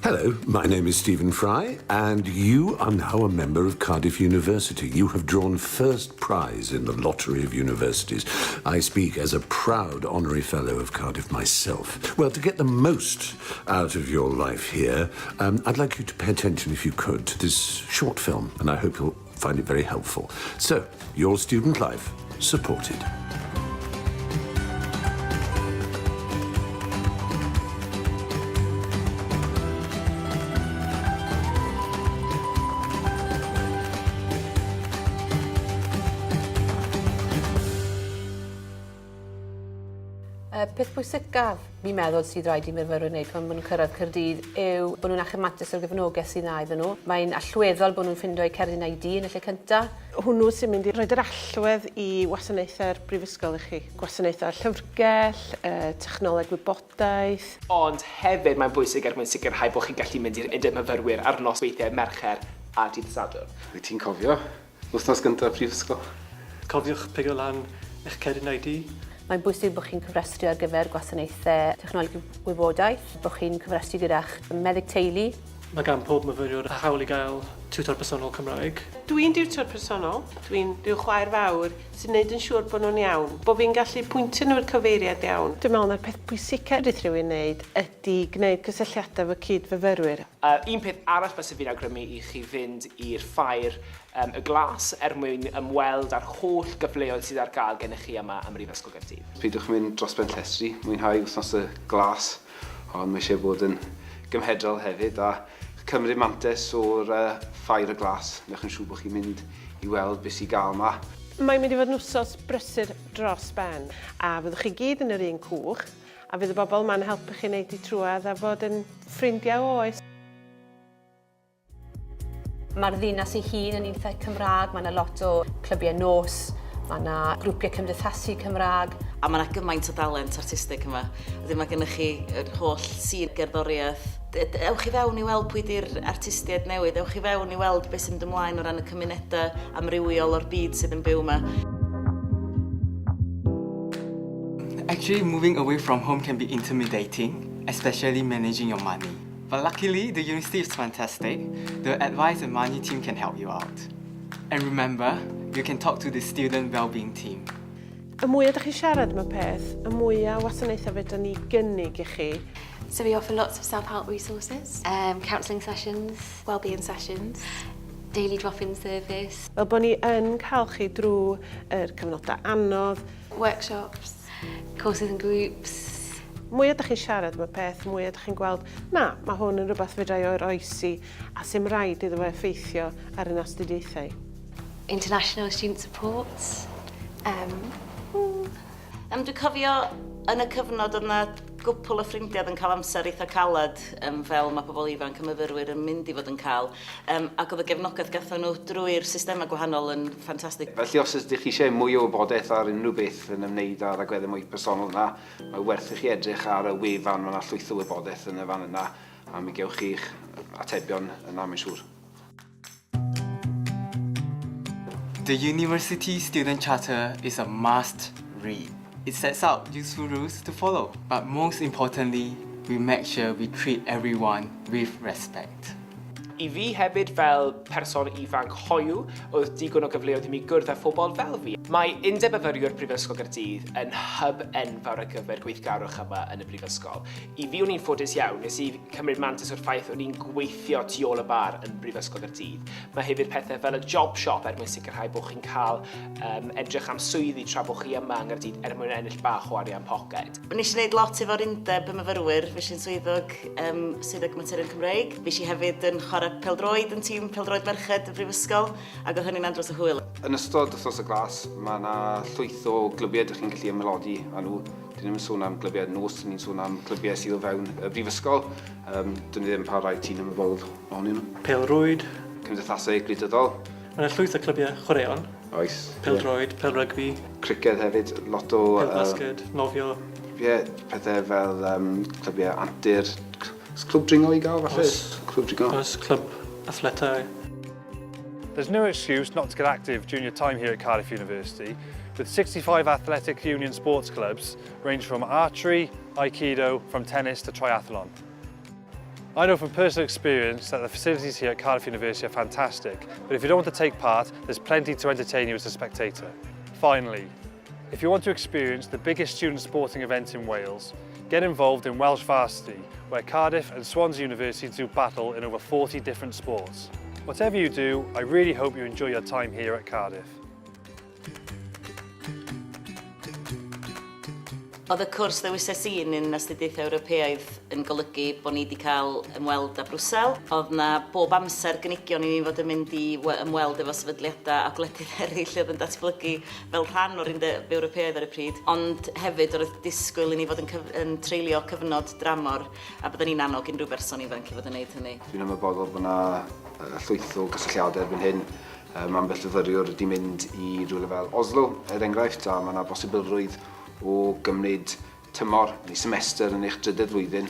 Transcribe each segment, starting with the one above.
Hello, my name is Stephen Fry, and you are now a member of Cardiff University. You have drawn first prize in the lottery of universities. I speak as a proud honorary fellow of Cardiff myself. Well, to get the most out of your life here, I'd like you to pay attention, if you could, to this short film, and I hope you'll find it very helpful. So, your student life supported. Y peth pwysicaf fi'n meddwl sydd raid i myfyrwyr wneud pan maen nhw'n cyrraedd Caerdydd yw bod nhw'n achub mantais o'r gefnogaeth sydd 'na iddyn nhw. Mae'n allweddol bod nhw'n ffindo eu cerdyn ID yn y lle cynta. Hwnnw sy'n mynd i roid yr allwedd i wasanaethau'r brifysgol i chi. Gwasanaethau llyfrgell, technoleg gwybodaeth. Ond hefyd mae'n bwysig er mwyn sicrhau bod chi'n gallu mynd i'r Undeb Myfyrwyr ar nosweithiau Mercher a dydd Sadwrn. Wyt ti'n cofio wythnos gyntaf prifysgol? Cofiwch pigo lan eich cerdyn ID. Mae'n bwysig bod chi'n cofrestru ar gyfer gwasanaethau technoleg gwybodaeth, bod chi'n cofrestru gyda'ch meddyg teulu. Mae gan pob myfyriwr hawl i gael tiwtor personol Cymraeg. Dwi'n diwtor personol, dwi'n rhyw chwaer fawr sy'n neud yn siŵr bod nhw'n iawn, bod fi'n gallu pwyntio nhw i'r cyfeiriad iawn. Dwi'n meddwl mai'r peth pwysica fedrith rhywun neud ydi gwneud cysylltiadau efo cyd-fyfyrwyr. Un peth arall fysa fi'n awgrymu i chi fynd i'r ffair um, y glas er mwyn ymweld â'r holl gyfleoedd sydd ar gael gennych chi yma ym Mhrifysgol Gaerdydd. Peidiwch mynd dros ben llestri, mwynhau wythnos y glas, ond mae eisiau bod yn gymhedrol hefyd a cymryd mantais o'r uh, ffair y glas. Newch yn siŵr bod chi'n mynd i weld beth sy'n gael yma. Mae'n mynd i fod yn wsos brysur dros ben a fyddwch chi gyd yn yr un cwch a fydd y bobl yma'n helpu chi wneud i trwad a fod yn ffrindiau oes. Mae'r ddinas ei hun yn eitha Cymraeg, mae yna lot o clybiau nos, mae yna grwpiau cymdeithasu Cymraeg. A mae yna gymaint o dalent artistig yma. Wedyn mae gennych chi yr holl sîn gerddoriaeth. Ewch i fewn i weld pwy di'r artistiaid newydd, ewch i fewn i weld beth sy'n mynd ymlaen o ran y cymunedau amrywiol o'r byd sydd yn byw yma. Actually, moving away from home can be intimidating, especially managing your money. But luckily, the university is fantastic. The advice and money team can help you out. And remember, you can talk to the student wellbeing team. Y mwyaf ydych chi'n siarad am y peth, y mwyaf wasanaethau fedrwn ni gynnig i chi. So we offer lots of self-help resources. Counselling sessions. Wellbeing sessions. Daily drop-in service. Fel bod ni yn cael chi drwy yr cyfnodau anodd. Workshops. Courses and groups. Mwya dych chi'n siarad am y peth, mwya dych chi'n gweld, na, mae hwn yn rhywbeth fedra i oroesi a sy'm rhaid iddo fo effeithio ar yn astudiaethau. International student support. Um, mm. Um, dwi'n cofio yn y cyfnod oedd yna gwpl o ffrindiau oedd yn cael amser eitha caled, um, fel mae pobl ifanc a myfyrwyr yn mynd i fod yn cael. Um, ac oedd y gefnogaeth gathon nhw drwy'r systemau gwahanol yn ffantastig. Felly os ydych chi eisiau mwy o wybodaeth ar unrhyw beth yn ymwneud â'r agweddau mwy personol yna, mae werth i chi edrych ar y wefan, mae yna llwyth o wybodaeth yn y fan yna, a mi gewch chi'ch atebion yna, mae'n siŵr. The University Student Charter is a must read. It sets out useful rules to follow, but most importantly, we make sure we treat everyone with respect. I fi hefyd fel person ifanc hoyw, oedd digon o gyfleoedd i mi gwrdd â phobl fel fi. Mae Undeb Myfyriwr Prifysgol Gaerdydd yn hyb enfawr ar gyfer gweithgarwch yma yn y brifysgol. I fi o'n i'n ffodus iawn, nes i cymryd mantais o'r ffaith o'n i'n gweithio tu ôl y bar yn Brifysgol Gaerdydd. Mae hefyd pethau fel y job shop er mwyn sicrhau bod chi'n cael um, edrych am swyddi tra bod chi yma yng Nghaerdydd er mwyn ennill bach o arian poced. Nes i wneud lot efo'r undeb y myfyrwyr, fues i'n swyddog, um, swyddog materion Cymreig. Fues i hefyd yn chwarae pêl-droed yn tîm pêl-droed merched y brifysgol, ac oedd hynny'n andros o hwyl. Yn ystod wythnos y glas, mae yna llwyth o glybiau dych chi'n gallu ymaelodi â nhw. Dyn ni'm yn sôn am glybiau nos, dyn ni'n sôn am glybiau sydd o fewn y brifysgol. Um, dyn ni ddim pa rai ti'n ymwybodol ohonyn nhw. Pêl-rwyd. Cymdeithasau gwleidyddol. Mae yna llwyth o clybiau chwaraeon. Oes. Pêl-droed, pêl-rygbi. Criced hefyd, lot o... Pêl-basged, nofio. Ie, pethau fel um, clybiau antur. Oes clwb dringo i gael, falle? Oes. Clwb dringo. Oes, clwb athletau. There's no excuse not to get active during your time here at Cardiff University, with 65 athletic union sports clubs range from archery, aikido, from tennis to triathlon. I know from personal experience that the facilities here at Cardiff University are fantastic, but if you don't want to take part, there's plenty to entertain you as a spectator. Finally, if you want to experience the biggest student sporting event in Wales, get involved in Welsh Varsity, where Cardiff and Swansea University do battle in over 40 different sports. Whatever you do, I really hope you enjoy your time here at Cardiff. Oedd y cwrs ddewises i yn un astudiaethau Ewropeaidd yn golygu bod ni wedi cael ymweld â Brwsel. Oedd na bob amser gynigion i ni fod yn mynd i ymweld efo sefydliadau a gwledydd eraill oedd yn datblygu fel rhan o'r Undeb Ewropeaidd ar y pryd. Ond hefyd oedd disgwyl i ni fod yn, yn treulio cyfnod dramor a byddwn ni'n annog unrhyw berson ifanc i fod yn gwneud hynny. Dwi'n ymwybodol bod yna llwyth o gysylltiadau erbyn hyn. Mae ambell fyfyriwr wedi mynd i rhywle fel Oslo, er enghraifft, a mae yna bosibilrwydd o gymryd tymor neu semester yn eich drydedd flwyddyn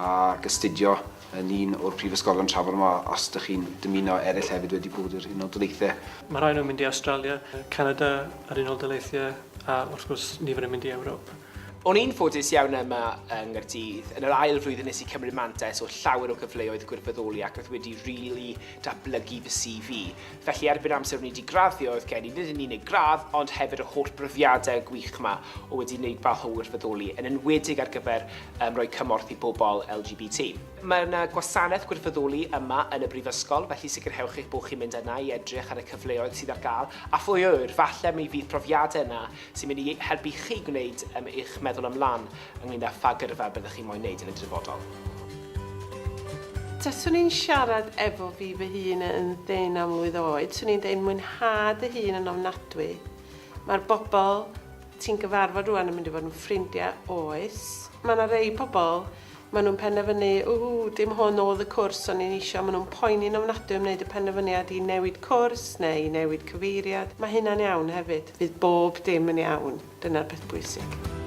ac astudio yn un o'r prifysgolion tramor yma os ydych chi'n dymuno. Eraill hefyd wedi bod i'r Unol Daleithiau. Mae rhai nhw'n mynd i Australia, Canada a'r Unol Daleithiau a wrth gwrs nifer yn mynd i Ewrop. O'n i'n ffodus iawn yma yng Nghaerdydd. Yn yr ail flwyddyn nes i cymryd mantais o llawer o gyfleoedd gwirfoddoli ac oedd wedi really datblygu fy CV. Felly erbyn amser o'n i wedi graddio oedd gen i nid yn unig gradd ond hefyd y holl brofiadau gwych yma o wedi wneud fath o wirfoddoli, yn enwedig ar gyfer rhoi cymorth i bobl LGBT. Mae yna gwasanaeth gwirfoddoli yma yn y brifysgol, felly sicrhewch eich bod chi'n mynd yna i edrych ar y cyfleoedd sydd ar gael, a phwy a ŵyr, falle mi fydd profiadau yna sy'n mynd i helpu chi gwneud eich meddwl ymlaen ynglyn â pha gyrfa byddwch chi'n moyn wneud yn y dyfodol. Taswn i'n siarad efo fi fy hun yn 19 mlwydd oed, swn i'n deud mwynha dy hun yn ofnadwy. Mae'r bobl ti'n gyfarfod rwan yn mynd i fod yn ffrindiau oes. Mae yna rei pobl, maen nhw'n penderfynu, ww, dim hwn oedd y cwrs o'n i'n isio, maen nhw'n poeni'n ofnadwy am wneud y penderfyniad i newid cwrs neu i newid cyfeiriad. Mae hynna'n iawn hefyd. Fydd bob dim yn iawn. Dyna'r peth bwysig.